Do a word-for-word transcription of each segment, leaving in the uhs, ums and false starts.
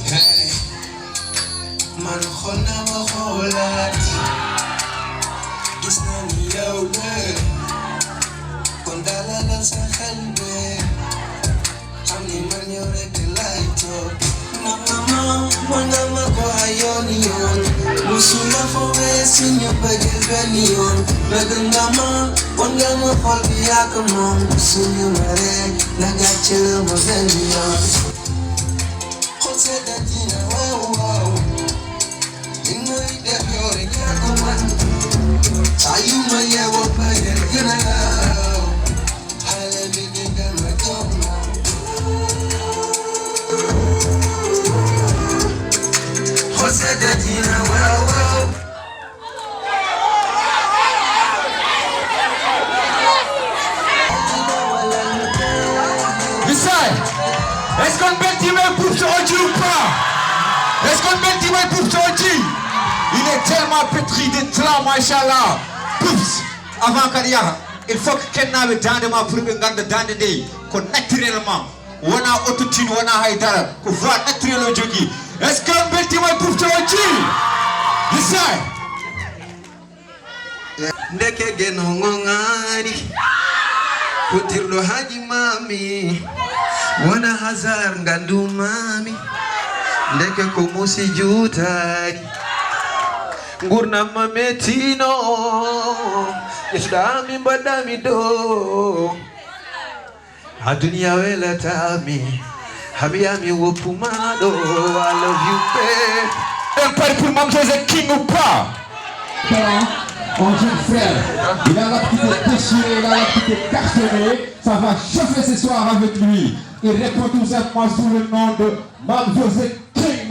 Hey, man xool naa ma xoolaat, gis naa ni yow la, kon dalalal sa xel bi, xam ni man yow rek lay toog. Mama, wan nga ma ko ay yoon yoon, musu la fowe suñu bëggeel benn yoon. Bëgg nga ma, wan nga ma xol bi yaa ko moom, suñu maree nga gàcce la ma benn yoon. Xol sedd dina, waaw, waaw. Li may def yow rek yaa ko man. Saa yu ma yeewoo, ma yëg gën a gaaw. Xale bi di dem rek toog na. Xol sedd dina, waaw, waaw. Misaal, est-ce que on peut dire mais pour ce O G ou pas? Est-ce que on peut dire mais pour ce O G? Il est tellement pétri de talent, machallah. Poups, avant kadi yaha, il faut que kennaaɓe daande ma pour ɓe ngannda daande nde ko naturellement. Wona autotune, wona hay dara, ko voix naturelle o jogii. Est-ce que on beltima e pufto o jii? Misaal. Ndeke geno ngo ŋaari, putirɗo haaji maami, wona hasard nganndu maami, ndeke ko musi juutaari. Ngurnam ma mettino, ƴettuɗa mi mbaɗɗa mi ɗo. Ha duniya welata mi, ha mi yami woppu ma ɗo. I love you, babe. Un pari pour Mame José King ou pas? Talent, un jeune frère. Il a la petite déchirée, il a la petite cartonnée. Ça va chauffer ce soir avec lui. Il répond tout simplement sous le nom de Mame José King.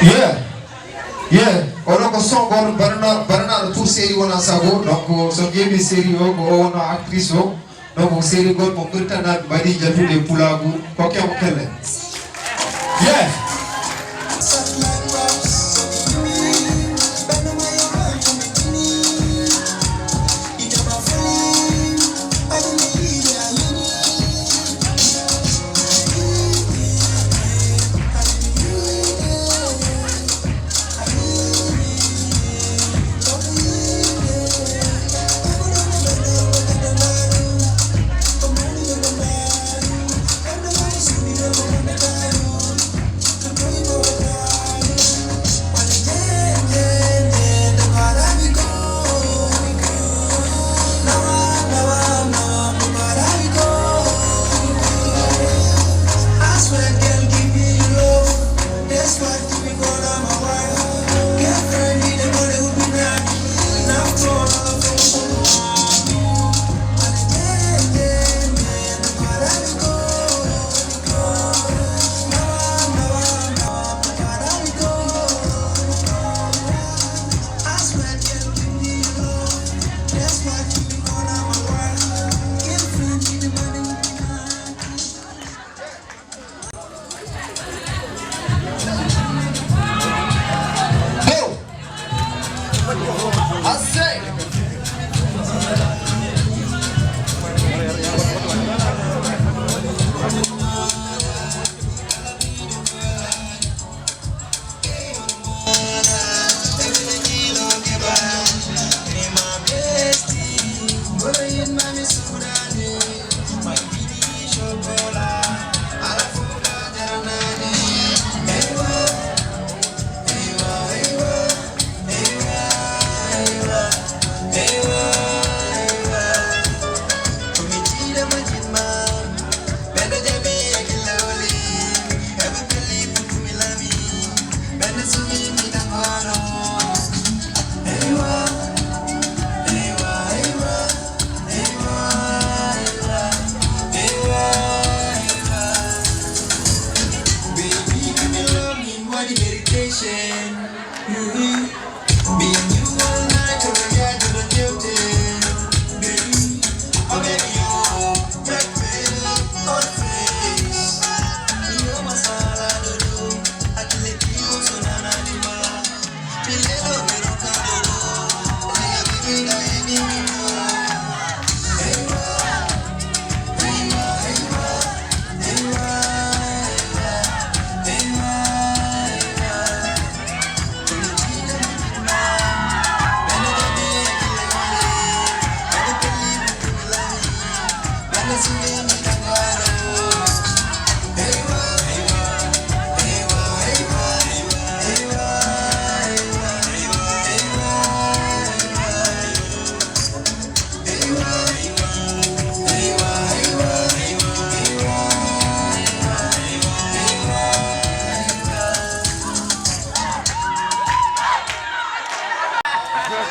Yeah. Yeah, oɗo ko son goto barana baranaɗo pour série wona sago. Donc so ƴeewi série o ko o wonno actrice o. Donc série goto mo Mauritanie mbaɗi jatude pulagu, ko kemo kelle. Yeah. Asek.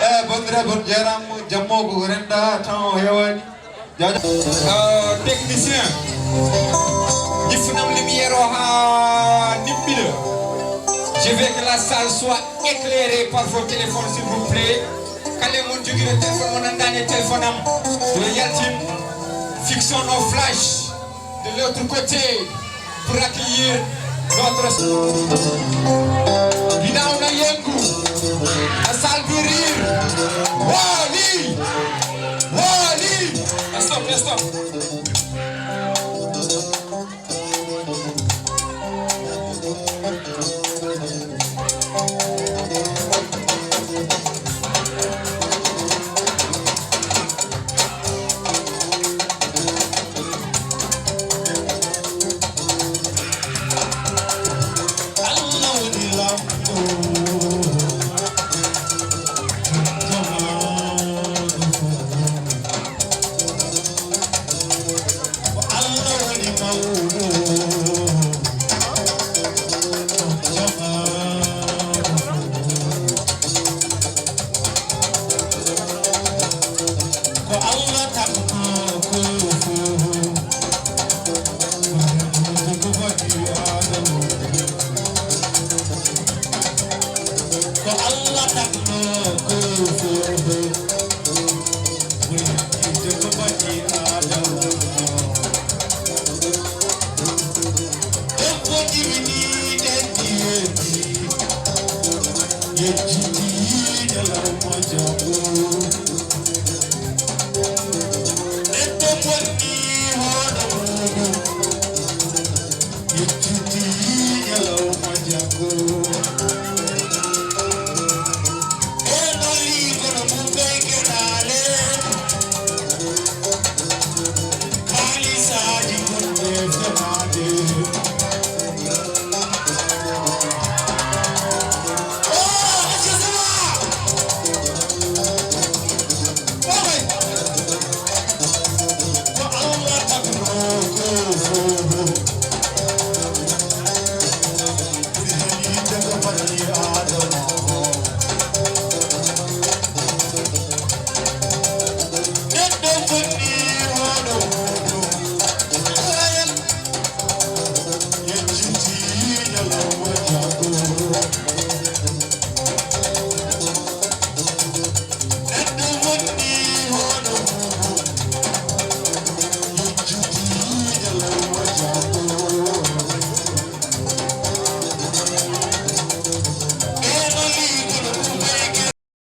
Eh, bandiraɓe, on jarama. Jammo ko renda tan o hewani. Jaja. Euh, technicien, ƴifnam lumière o ha nimɓiɗo. Je veux que la salle soit éclairée par vos téléphones, s'il vous plaît. Kala e mon jogiiɗo téléphone mo nandani e téléphone am, yo yaltin, fixons nos flashs de l'autre côté pour accueillir notre. Ginnaaw na yëngu, na salle bi riir. Wally, Wally. Stop, stop.